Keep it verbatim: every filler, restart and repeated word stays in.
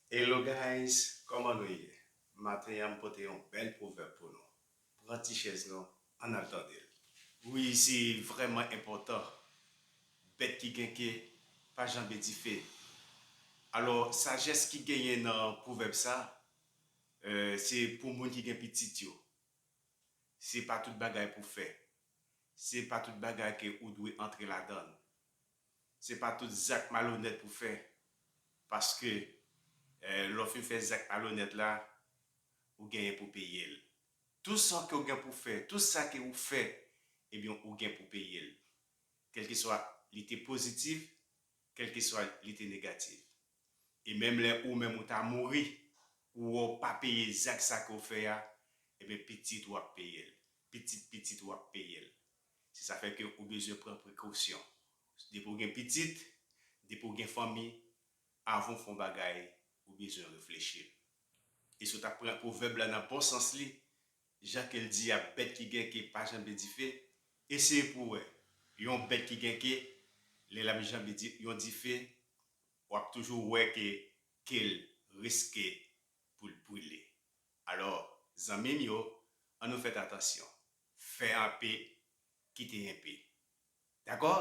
Hello guys, kòman nou ye? Maten an m pote yon bèl pwovèb pou nou. Pran ti chèz nou, ann al tande l. Wi, se vrèman enpòtan. Bèt ki gen ke pa janbe dife. Alò, sajès ki genyen nan pwovèb sa, eh, se pou moun ki gen pitit yo. Se pa tout bagay pou fè. Se pa tout bagay ke ou dwe antre ladan l. Se pa tout zak malonèt pou fè. Paske, eh, lè w fin fè zak malonèt la, ou genyen pou peye l. Tout sa ke w gen pou fè, tout sa ke ou fè, ebyen, ou gen pou peye l. Kèlkeswa li te pozitif, kèlkeswa li te negatif. E menm lè ou menm ou ta mouri, ou wè w pa peye zak sa ke w fè a, ebyen, pitit ou ap peye l. Pitit pitit ou ap peye l. Se sa fè ke ou bezwen pran prekosyon. Depi w gen pitit, depi w gen fanmi, avan w fè yon bagay, ou bezwen reflechi l. E si w ta pran pwovèb la nan bon sans li, jan ke l di a, bèt ki gen ke pa janbe dife, eseye pou w wè. Yon bèt ki gen ke, lè l ap janbe di, yon dife, w ap toujou wè ke ke l riske pou l brile. Alò, zanmi m yo, ann nou fè atansyon. Fè anpe, kite enpe. Dakò?